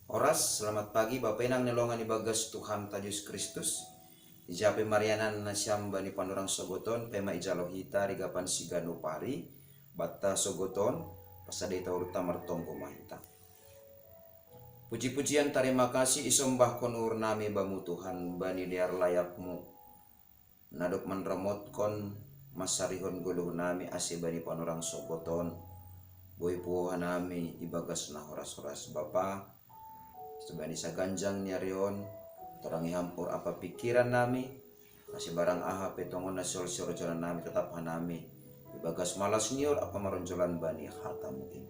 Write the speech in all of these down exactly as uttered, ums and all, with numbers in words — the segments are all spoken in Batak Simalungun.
Oras, selamat pagi, Bapa inang nelongan ibagas Tuhan ta Jesus Kristus. Ija pe marianan nasiam bani panorang sogoton, pema ijalo hita rigapan siganu pari, batta sogoton, pasadai taurta martonggo mahita. Puji-pujian tarima kasih isombahkon ur nami bamu Tuhan, bani dear layakmu. Nadok manramotkon masarihon goluh nami ase bani panorang sogoton, boi puoha nami ibagas na horas-horas Bapa, sebani saganjang ni ari on, torangi hampur apa pikiran nami, ase barang aha pe tongon na siol siorjonan nami tetap hanami ibagas malas nior apa maronjolan bani hatamu in.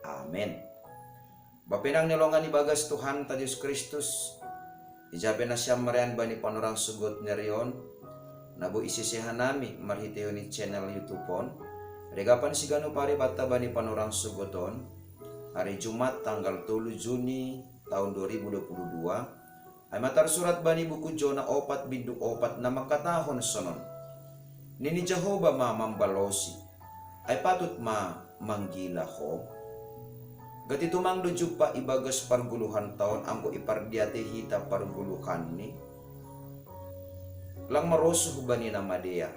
Amen. Bapa inang nelongan ibagas Tuhan ta Jesus Kristus, ija pe nasiam marian bani panorang sogot ni ari on, na boi isese hanami marhitehon ni channel YouTube on, rigapan siganu pari batta bani panorang sogoton, hari Jumat tanggal tolu Juni tahun dua ribu dua puluh dua, ai ma tarsurat bani buku Jona opat bindu opat na mangkatahon sonon. Nini Jahowa ma mambalosi, ai patut ma manggila ho? Gati tumang do jumpa ibagas pargoluhan ta on anggo ipardiate hita pargoluhanni, lang marosuh bani na madear.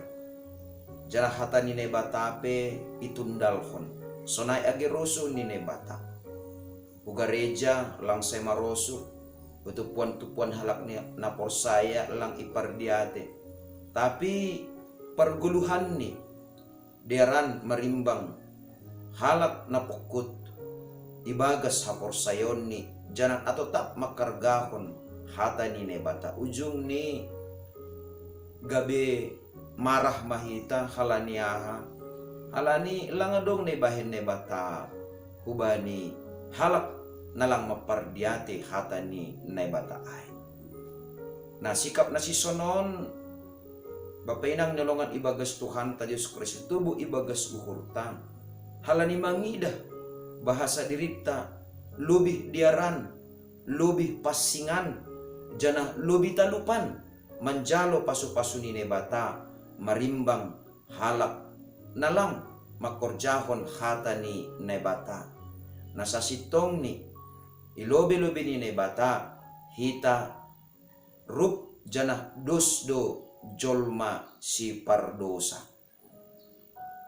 Janah hata ni Naibata pe itundalhon, sonai age rosuh ni Naibata. Hu gareja lang sai marosuh, hu tumpuan-tumpuan halak ni na porsaya lang ipardiate. Tapi pargoluhanni, dearan marimbang halak na pongkut ibagas haporsayaonni, janah na totap mangkargahon hata ni Naibata. Ujungni gabe marah ma hita halani aha? Halani lang adong na ibahen Naibata hubani halak na lang mampardiate hata ni Naibata ai. Na sikap na sisonon, Bapa inang nelongan ibagas Tuhan ta Jesus Kristus tubu ibagas uhurta, halani mangidah bahasa dirinta lobih dearan, lobih pansingan, janah lobih talupan manjalo pasu-pasu ni Naibata marimbang halak na lang mangkorjahon hata ni Naibata. Na sasintongni i lobei-lobei ni Naibata, hita rup janah dos do jolma sipardosa.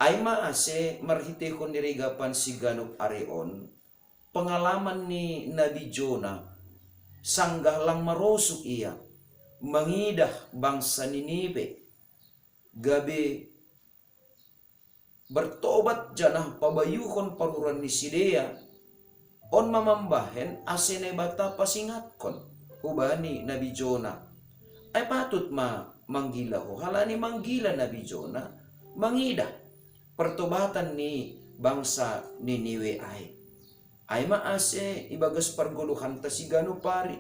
Ai ma ase marhiteihon ni rigapan siganup ari on, pengalaman ni Nabi Jona, sanggah lang marosuh ia mangidah bangsa Niniwe gabe bertobat janah pabayuhon paruran ni sidea, on ma mambahen ase Naibata pasingatkon hubani Nabi Jona. Ai patut ma manggila ho, halani manggila Nabi Jona mangidah pertobatan ni bangsa Niniwe ai. Ai ma ase ibagas pargoluhanta siganup ari,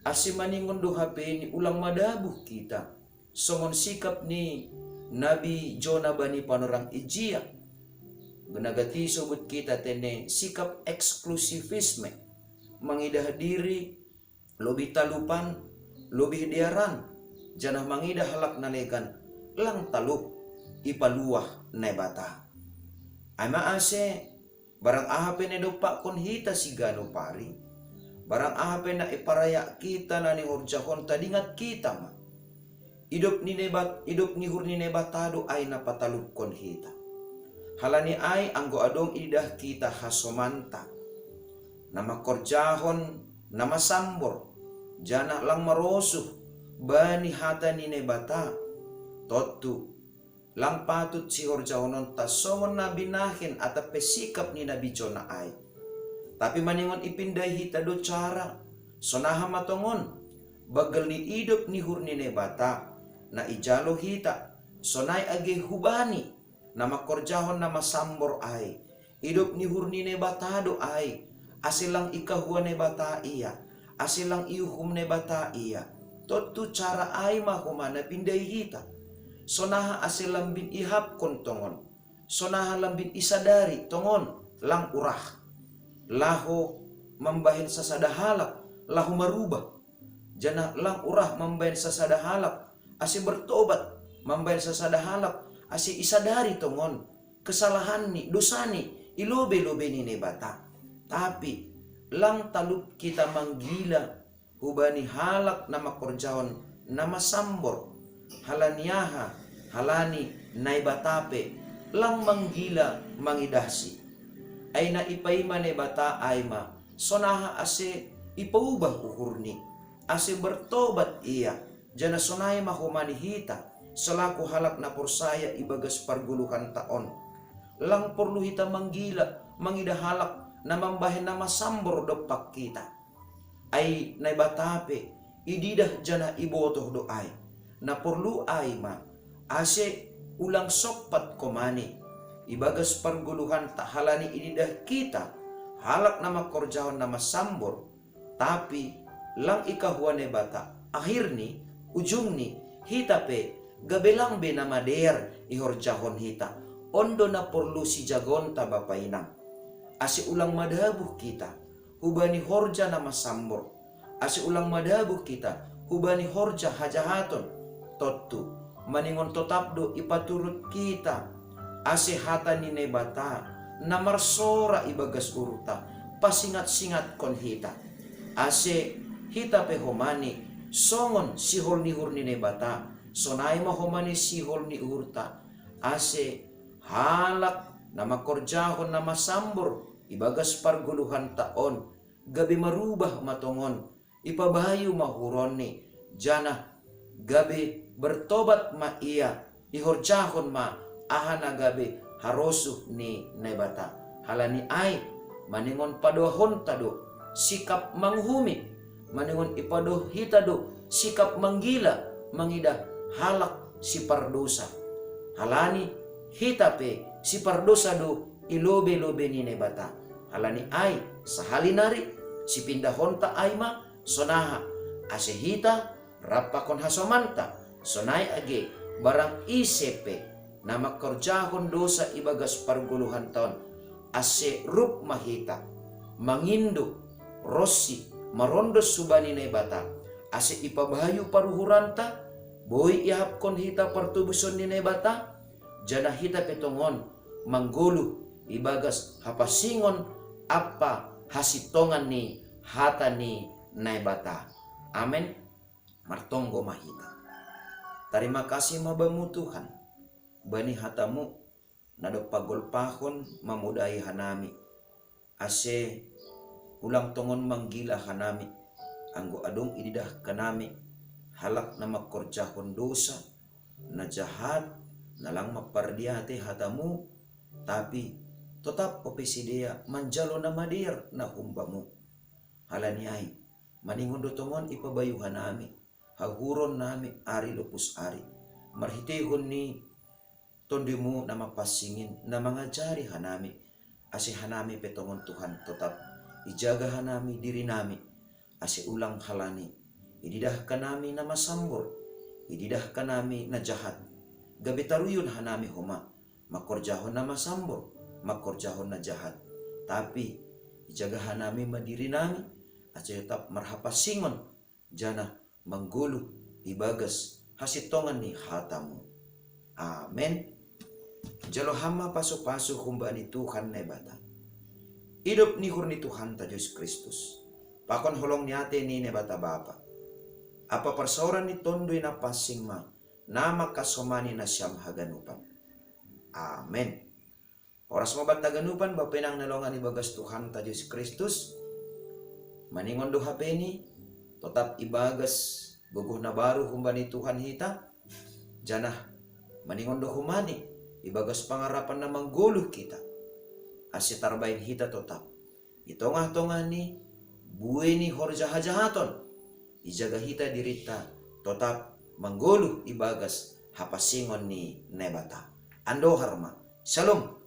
ase maningon do hape ni ulang madabuh hita songon sikap ni Nabi Jona bani panorang ijia. Gana gati sobut hita tene sikap eksklusivisme, mangidah diri lobih talupan, lobih dearan, janah mangidah halak na legan lang talup ipaluah Naibata. Ai ma ase barang aha pe na idompakkon hita siganup ari, barang aha pe na iparayak hita na nihorjahonta, dingat hita ma. Idop ni Naibat, idop ni uhur ni Naibata do ai na patalupkon hita. Halani ai anggo adong ididah hita hasomanta, na mangkorjahon na masambor, janah lang marosuh bani hata ni Naibata, tontu lang patut sihorjahononta songon na binahen atap pe sikap ni Nabi Jona ai. Tapi maningon ipindai hita do cara, sonaha ma tongon banggal ni idop ni uhur ni Naibata na ijalo hita, sonai age hubani na mangkorjahon na masambor ai. Idop ni uhur ni Naibata do ai, ase lang ikahua Naibata ia, ase lang iuhum Naibata ia. Tontu cara ai ma homa na pindai hita. Sonaha ase lambin ihapkon tongon, sonaha lambin isadari tongon, lang urah laho mambahen sasada halak laho marubah, janah lang urah mambahen sasada halak ase bertobat, mambahen sasada halak ase isadari tongon kesalahanni, dosani i lobei-lobei ni Naibata. Tapi Lang talup kita manggila hubani halak na mangkorjahon na masambor. Halani aha? Halani Naibata pe lang manggila mangidahsi. Ai na ipaima Naibata ai ma, sonaha ase ipaubah uhurni, ase bertobat ia, janah sonai ma homa ni hita, selaku halak na porsaya ibagas pargoluhanta on. Lang porlu hita manggila mangidah halak na mambahen na masambor dompak hita. Ai Naibata pe ididah janah ibotoh do ai. Na porlu ai ma, ase ulang sompat komani ibagas pargoluhanta halani ididah hita halak na mangkorjahon na masambor, tapi lang ikahua Naibata. Akhirni, ujungni, hita pe gabe lang be na madear ihorjahon hita. On do na porlu sijagonta, bapa inang, ase ulang madabuh hita hubani horja na masambor, ase ulang madabuh hita hubani horja hajahaton. Tontu, maningon totap do ipaturut hita, ase hata ni Naibata na marsora ibagas uhurta pasingat-singatkon hita, ase hita pe homani songon sihol ni uhur ni Naibata, sonai ma homani sihol ni uhurta, ase halak na mangkorjahon na masambor ibagas pargoluhanta on gabe marubah ma tongon, ipabayu ma uhuronni, janah gabe bertobat ma ia, ihorjahon ma aha na gabe harosuh ni Naibata. Halani ai, maningon padoahonta do sikap manguhumi, maningon ipadoh hita do sikap manggila mangidah halak sipardosa. Halani hita pe sipardosa do i lobei-lobei ni Naibata. Halani ai, sahali nari sipindahonta ai ma, sonaha ase hita rap pakon hasomanta, sonai age barang ise pe na mangkorjahon dosa ibagas pargoluhanta on, ase rup ma hita mangindo ronsi marondos hubani Naibata, ase ipabayu paruhuranta, boi iahapkon hita partobuson ni Naibata, janah hita pe tongon manggoluh ibagas hapasingon ampa hasintongan ni hata ni Naibata. Amen. Martonggo ma hita. Tarima kasih ma Bamu, Tuhan, bani hata-Mu na dob pagolpahon mamodai hanami, ase ulang tongon manggila hanami, anggo adong ididah hanami halak na mangkorjahon dosa, na jahat, na lang mampardiatei hata-Mu, tapi totap ope sidea manjalo na madear na humbamu. Halani ai, maningon do tongon ipabayu hanami hauhuronnami ari lopus ari, marhiteihon ni Tondimu na mapansing in, na mangajari hanami, ase hanami pe tongon, Tuhan, totap ijaga hanami dirinami, ase ulang halani ididah hanami na masambor, ididah hanami na jahat, gabe taruyun hanami homa mangkorjahon na masambor, mangkorjahon na jahat. Tapi ijaga hanami ma dirinami, ase totap marhapansingon, janah manggoluh ibagas hasintongan ni hata-Mu. Amen. Jalo ham ma pasu-pasu humbani Tuhan Naibata. Idop ni uhur ni Tuhanta Jesus Kristus, pakon holong ni atei ni Naibata Bapa, ampa parsaoran ni Tonduy Napansing ma, na mangkasomani nasiam haganupan. Amen. Horas ma banta haganupan, bapa inang na longan ibagas Tuhanta Jesus Kristus. Maningon do hapeni, totap ibagas gogoh na baru humbani Tuhan hita, janah maningon do humani ibagas pangarapan na manggoluh hita, ase tarbahen hita totap i tongah-tongah ni buei ni horja hajahaton, ijaga hita dirinta totap manggoluh ibagas hapansingon ni Naibata. Andohar ma. Shalom.